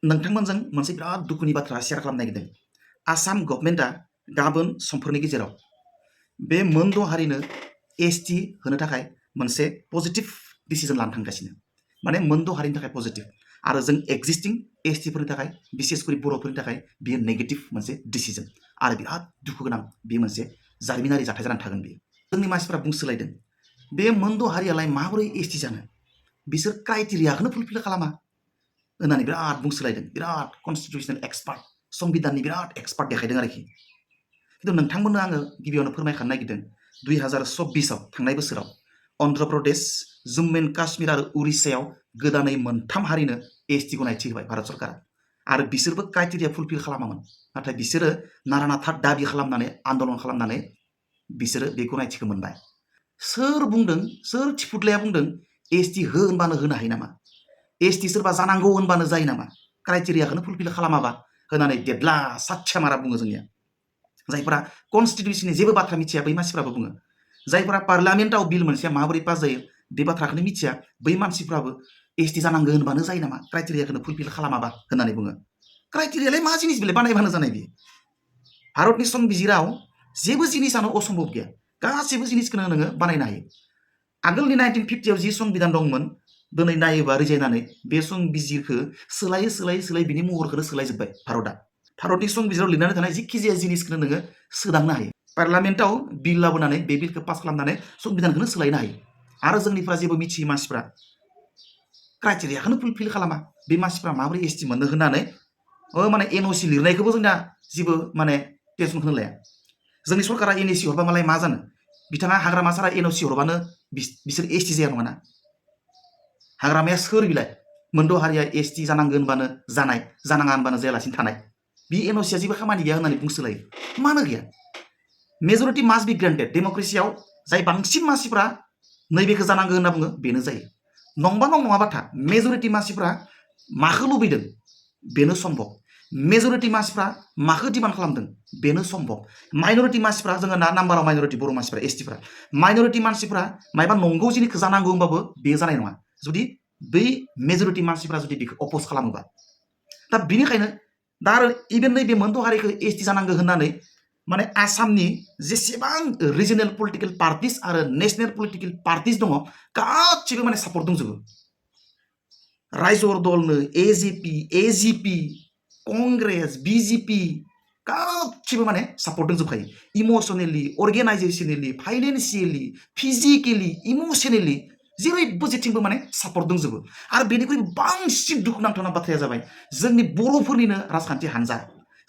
नोंथांमोनजों मोनसे बिराद दुखुनि बाथ्रा शेयार खालामनो नागिरदों। आसाम गभर्नमेन्टआ गाबोन समफोरनि गेजेराव बे मोनद' हारिनो एसटि होनो थाखाय मोनसे पजिटिभ डिसिजन लानो थांगासिनो। माने मोनद' हारिनि थाखाय पजिटिभ आरो जों एक्जिस्टिं एसटिफोरनि थाखाय बिसेसकरि बर'फोरनि थाखाय बेयो नेगेटिभ मोनसे डिसिजन आरो बिराद दुखु गोनां बे मोनसे जारिमिनारि जाथाय जानानै थागोन। बेयो जोंनि मानसिफ्रा बुंसोलायदों बे मोनद' हारियालाय माबोरै एसटि जानो, बिसोर क्राइटेरियाखौनो फुलफिल खालामा होननानै बिराद बुंसोलायदों। बिराद कनस्टिटिउसनेल एक्सपार्ट, संबिधाननि बिराद एक्सपार्ट देखायदों आरोखि। खिन्थु नोंथांमोननो आङो गिबियावनो फोरमायखानो नागिरदों 2024आव थांनाय बोसोराव अन्ध्र प्रदेश, जम्मु एन्ड काश्मीर आरो उरिष्यायाव गोदानै मोनथाम हारिनो एसटि गनायथि होबाय भारत सरकारा। आरो बिसोरबो क्राइटेरिया फुलफिल खालामामोन, नाथाय बिसोरो नारानाथा दाबि खालामनानै आन्दलन खालामनानै बिसोरो बे गनायथिखौ मोनबाय। सोर बुंदों, सोर थिफुदलाया बुंदों एसटि हो होनबानो होनो हायो नामा? एसटि सोरबा जानांगौ होनबानो जायो नामा? क्राइटेरियाखौनो फुलफिल खालामाबा होननानै देब्ला साथियामारा बुङो जोंनिया। जायफोरा कनस्टिटिउसननि जेबो बाथ्रा मिथिया बै मानसिफ्राबो बुङो। जायफोरा पार्लियामेन्टआव बिल मोनसेया माबोरै पास जायो बे बाथ्राखौनो मिथिया बै मानसिफ्राबो एसटि जानांगौ होनबानो जायो नामा? क्राइटेरियाखौनो फुलफिल खालामाबा होननानै बुङो। क्राइटेरियालाय मा जिनिस बेलाय बानायबानो जानाय? बे भारतनि संबिजिराव जेबो जिनिसानो असम्भब गैया। गासैबो जिनिसखौनो नोङो बानायनो हायो। आगोलनि 1950आव जि संबिधान दंमोन, दिनै नायोबा रिजायनानै बे संबिजिरखौ सोलायै सोलायै सोलायै बिनि महरखौनो सोलायजोब्बाय भारतआ। भारतनि संबिजिराव लिरनानै थानाय जिखि जाया जिनिसखौनो नोङो सोदांनो हायो। पार्लियामेन्टआव बिल लाबोनानै बे बिलखौ पास खालामनानै संबिधानखौनो सोलायनो हायो। आरो जोंनिफ्रा जेबो मिथियै मानसिफ्रा क्राइटेरियाखौनो फुलफिल खालामा, बे मानसिफ्रा माबोरै एसटि मोननो होननानै माने एनअसि लिरनायखौबो जोंना जेबो माने टेनसनखौनो लाया। जोंनि सरकारा एनअसि हरबा मालाय मा जानो? बिथाङा हाग्रामा सारा एनअसि हरबानो बिसोर एसटि जाया नङाना? हाग्रामाया सोर बिलाय? मोनद' हारिया एसटि जानांगौ होनबानो जानाय, जानाङा होनबानो जायालासिनो थानाय। बे एनअसिया जेबो खामानि गैया होननानै बुंसोलायो। मानो गैया? मेजरिटि मास्ट बि ग्रेन्टेड। डेम'क्रेसियाव जाय बांसिन मानसिफ्रा नैबेखौ जानांगौ होनना बुङो बेनो जायो। नंबा नङा बाथा। मेजरिटि मानसिफ्रा माखौ लुबैदों बेनो सम्भब। मेजरिटि मानसिफ्रा माखौ डिमान्ड खालामदों बेनो सम्भब। माइनरिटि मानसिफ्रा, जोङो ना नाम्बाराव माइनरिटि बर' मानसिफ्रा एसटिफ्रा, माइनरिटि मानसिफ्रा मायबा नंगौ जिनिसखौ जानांगौ होनबाबो बे जानाय नङा जुदि बै मेजरिटि मानसिफ्रा जुदि बेखौ अपोज खालामोबा। दा बिनिखायनो दा आरो इभेन नैबे मोनद' हारिखौ एसटि जानांगौ होननानै माने आसामनि जेसेबां रिजनेल पलिटिकेल पार्टिस आरो नेसनेल पलिटिकेल पार्टिस दङ गासिबो माने सापर्ट दंजोबो। रायजर दलनो, एजिपि, कंग्रेस, बिजेपि गासिबो माने सापर्ट दंजोबखायो। इमसनेलि, अर्गेनाइजेसनेलि, फाइनेन्सियेलि, फिजिकेलि, इमसनेलि जेरैबो जेथिंबो माने सापर्ट दंजोबो। आरो बेनिख्रुइ बांसिन दुखुनांथावना बाथ्राया जाबाय जोंनि बर'फोरनिनो राजखान्थि हान्जा,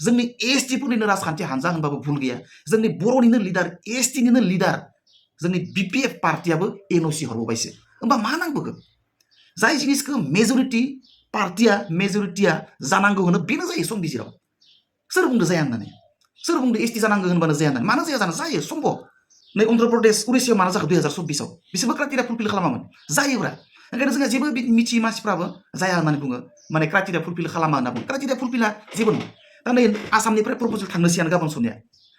जोंनि एसटिफोरनिनो राजखान्थि हान्जा होनबाबो भुल गैया। जोंनि बर'निनो लिडार, एसटिनिनो लिडार, जोंनि बिपिएफ पार्टियाबो एनअसि हरबावबायसो। होमबा मा नांबोगौ? जाय जिनिसखौ मेजरिटिया जानांगौ होनो बेनो जायो संबिजिराव। सोर बुंदो जाया होननानै? सोर बुंदो एसटि जानांगौ होनबानो जाया होननानै? मानो जाया जानो? जायो, सम्भब। नै अन्ध्र प्रदेश, उरिष्यायाव मानो जाखो 2024आव? बिसोरबो क्राइटेरिया फुलफिल खालामामोन, जायोब्रा। ओंखायनो जोंहा जेबो मिथियै मानसिफ्राबो जाया होननानै बुङो, माने क्राइटेरिया फुलफिल खालामा होनना बुङो। क्राइटेरिया फुलफिला जेबो नङा। दा नै आसामनिफ्राय प्रप'जेल थांनोसैयानो गाबोन समनिया।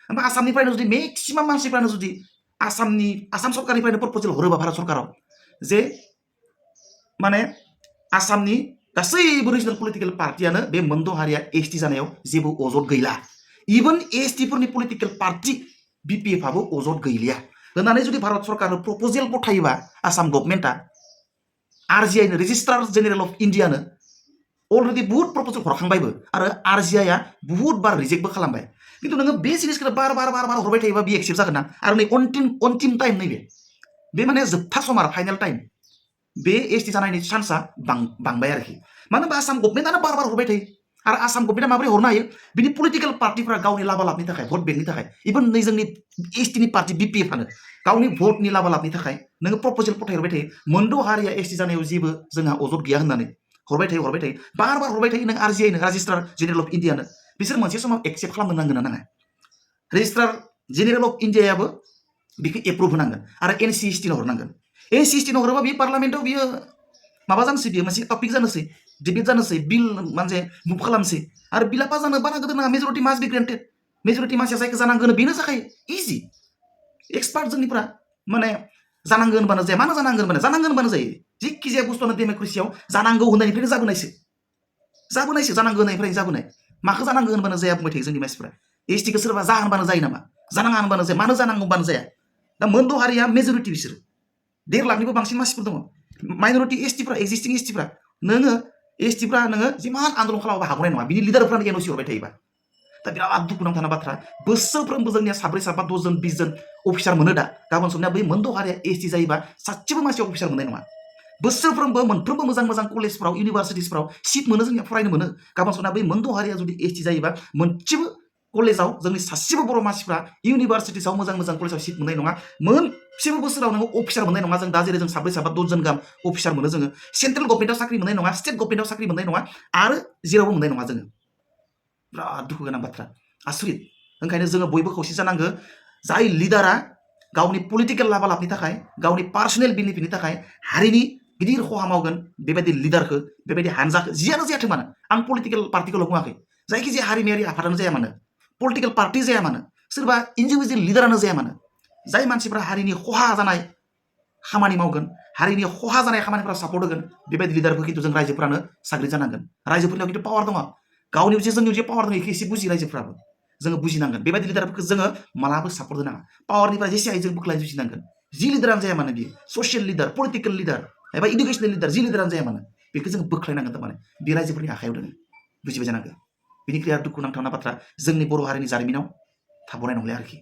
ओमफ्राय आसामनिफ्रायनो जुदि मेक्सिमाम मानसिफ्रानो जुदि आसाम सरकारनिफ्रायनो प्रप'जेल हरोबा भारत सरकाराव जे माने आसामनि गासैबो रिजनेल पलिटिकेल पार्टियानो बे मोनद' हारिया एसटि जानायाव जेबो अजद गैला। इभेन एसटिफोरनि पलिटिकेल पार्टि बिपिएफआबो अजद गैलिया होननानै जुदि भारत सरकारनो प्रप'जेल गथायोबा आसाम गभर्नमेन्टआ आरजिआइनो, रेजिस्ट्रार जेनेरेल अफ इन्डियानो अलरेडि बुहुत प्रप'जेल हरखांबायबो आरो आरजिआइआ बुहुत बार रिजेक्टबो खालामबाय। खिन्थु नोङो बे जिनिसखौ बार बार हरबाय थायोबा बे एक्सेप्ट जागोन ना? आरो नै अन्तिम टाइम, बे माने जोबथा सम आरो फाइनाल टाइम, बे एसटि जानायनि चान्सआ बांबाय आरोखि। मानो होनबा आसाम गभर्नमेन्टआनो बार हरबाय थायो। आरो आसाम गभर्नमेन्टआ माबोरै हरनो हायो? बिनि पलिटिकेल पार्टिफ्रा गावनि लाबालाबनि थाखाय, भट बेंकनि थाखाय, इभेन नै जोंनि एसटिनि पार्टि बिपिएफआनो गावनि भटनि लाबालाबनि थाखाय नोङो प्रप'जेल फथायहरबाय थायो। मोनद' हारिया एसटि जानायाव जेबो जोंहा अजद गैया होननानै हरबाय थायो, बार हरबाय थायो। नों आरजिआइनो, रेजिस्ट्रार जेनेरेल अफ इन्डियानो, बिसोर मोनसे समाव एक्सेप्ट खालामनो नांगोन ना नाङा? रेजिस्ट्रार जेनेरेल अफ इन्डियायाबो बेखौ एप्रुभ होनांगोन आरो एनसिएसटिनो हरनांगोन। एनसिएसटिनो हरोबा बियो पार्लामेन्टआव बियो माबा जानोसै, बियो मोनसे टपिक जानोसै, डिबेट जानोसै, बिल मोनसे मुभ खालामसै। आरो बिला पास जानो बारा गोदोर नाङा। मेजरिटि मास्ट बि ग्रेन्टेड। मेजरिटि मानसिया जायखौ जानांगौ बेनो जाखायो। इजि। एक्सपार्ट जोंनिफ्रा माने जानांगौ होनबानो जाया। मानो जानांगौ होनबानो? जानांगौ होनबानो जायो। जिखि जाया बुस्थुआनो डेम'क्रेसियाव जानांगौ होननायनिफ्रायनो जाबोनायसो। जाबोनायसो जानांगौ होननायनिफ्रायनो जाबोनाय माखौ जानांगौ होनबानो जाया बुंबाय थायो जोंनि मानसिफ्रा एसटिखौ सोरबा जा होनबानो जायो नामा जानाङा होनबानो जाया मानो जानांगौ होनबानो जाया दा मोनद' हारिया मेजरिटि बिसोरो 1.5 लाखनिबो बांसिन मानसिफोर दङ माइनरिटि एसटिफ्रा एक्जिस्टिं एसटिफ्रा नोङो एसटिफ्रा नोङो जिमान आन्दलन खालामबाबो हागौनाय नङा बिनि लिडारफ्रानो एनअसि हरबाय थायोबा दा बिराद दुखुनांथाव बाथ्रा बोसोरफ्रोमबो जोंनिया 7 7 10 जन 20 जन अफिसार मोनो दा गाबोन समनिया बै मोनद' हारिया एसटि जायोबा सासेबो मानसि अफिसार मोननाय नङा बोसोरफ्रोमबो मोनफ्रोमबो मोजां मोजां कलेजफ्राव इउनिभार्सिटिसफ्राव सिट मोनो जोंनिया फरायनो मोनो गाबोन समनिया बै मोनद' हारिया जुदि एसटि जायोबा मोनसेबो कलेजाव जोंनि सासेबो बर' मानसिफ्रा इउनिभार्सिटिसाव मोजां मोजां कलेजाव सिट मोननाय नङा मोनसेबो बोसोराव नोङो अफिसार मोननाय नङा जों दा जेरै जों 7 7 10 जन गाहाम अफिसार मोनो जोङो सेन्ट्रेल गभर्नमेन्टआव साख्रि मोननाय नङा स्टेट गभर्नमेन्टआव साख्रि मोननाय नङा आरो जेरावबो मोननाय नङा जोङो बिराद दुखु गोनां बाथ्रा आसरित ओंखायनो जोङो बयबो खौसे जानांगौ जाय लिडारा गावनि पलिटिकेल लाभालाभनि थाखाय गावनि पार्सनेल बेनिफिटनि थाखाय हारिनि गिदिर खहा मावगोन बेबायदि लिडारखौ बेबायदि हानजाखौ जियानो जायाथों मानो आं पलिटिकेल पार्टिखौल' बुङाखै जायखिजाया हारिमायारि आफादानो जाया मानो पलिटिकेल पार्टि जाया मानो सोरबा इन्डिभिजुवेल लिडारानो जाया मानो जाय मानसिफ्रा हारिनि खहा जानाय खामानि मावगोन हारिनि खहा जानाय खामानिफ्राव सापर्ट होगोन बेबायदि लिडारखौ खिन्थु जों रायजोफ्रानो साग्रिद जानांगोन रायजोफोरनियाव खिन्थु पावार दङ गावनि जोंनियाव जे पावार दङ बेखौ एसे बुजि रायजोफ्राबो जोङो बुजिनांगोन बेबायदि लिडारफोरखौ जोङो मालाबो सापर्ट होनाङा पावारनिफ्राय जेसे हायो जों बोख्लायनो जुजिनांगोन जि लिडारानो जाया मानो बियो ससियेल लिडार पलिटिकेल लिडार एबा इडुकेसनेल लिडार जि लिडारानो जाया मानो बेखौ जों बोख्लायनांगोन थारमाने बे रायजोफोरनि आखायाव दङ बुजिबाय जानांगौ बेनिख्रुइ आरो दुखु नांथावना बाथ्रा जोंनि बर' हारिनि जारिमिनाव थाबोनाय नंलिया आरोखि